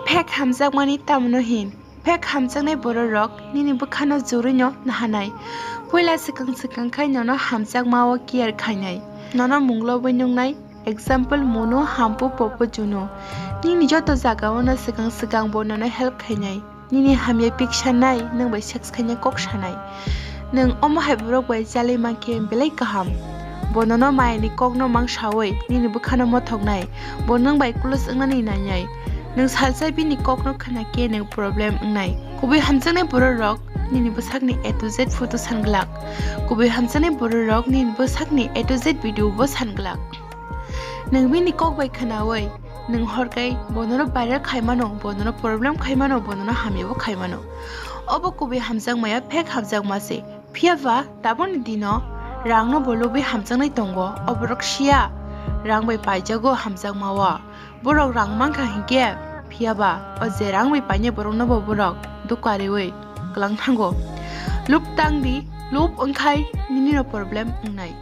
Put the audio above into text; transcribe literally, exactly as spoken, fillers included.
Phek hamjakmani tamono hin? Phek hamjaknai bororok nini bwkhano jurwino nahanai. Puila swkang swkang khai nono hamjakmao care khainai. Nono munglobo nungnai. Example, Munu, Hampu, Popo, Junu. Nini joto jagaono swkang swkang bo nono help khainai. Nini hamya piksa nai, nwng bai sex khaina kok sanai. Nwng omo hai borok bai chalai mankhe belai kaham. Bo nono mayani kokno mang saui nini bwkhano mothoknai. Bo nwng bai close wngnani nainai. Nwng salsa bini kokno khna khe nwng problem wngnai. Kubui hamjaknai bororok nini bwsakni A to Z photo san glak. Kubui hamjaknai bororok nini bwsakni A to Z video bo san glak. Nwng bini kok bai khnaui nwng hor kai bo nono viral khai mano, bo nono problem khai mano, bo nono hamyabo khai mano. Obo kubui hamjakmaya, phek hamjakma se. Phiya ba tabukni dino rangno bo lubui hamjaknai tongo. O borok siya rang bai paijago hamjakmao. Borok rang mankha hinkhe, phiya ba o je rang bai painai borokno bo borok dukha riui kwlang thango. Lub tang di, lub wngkhai ninino problem wngnai.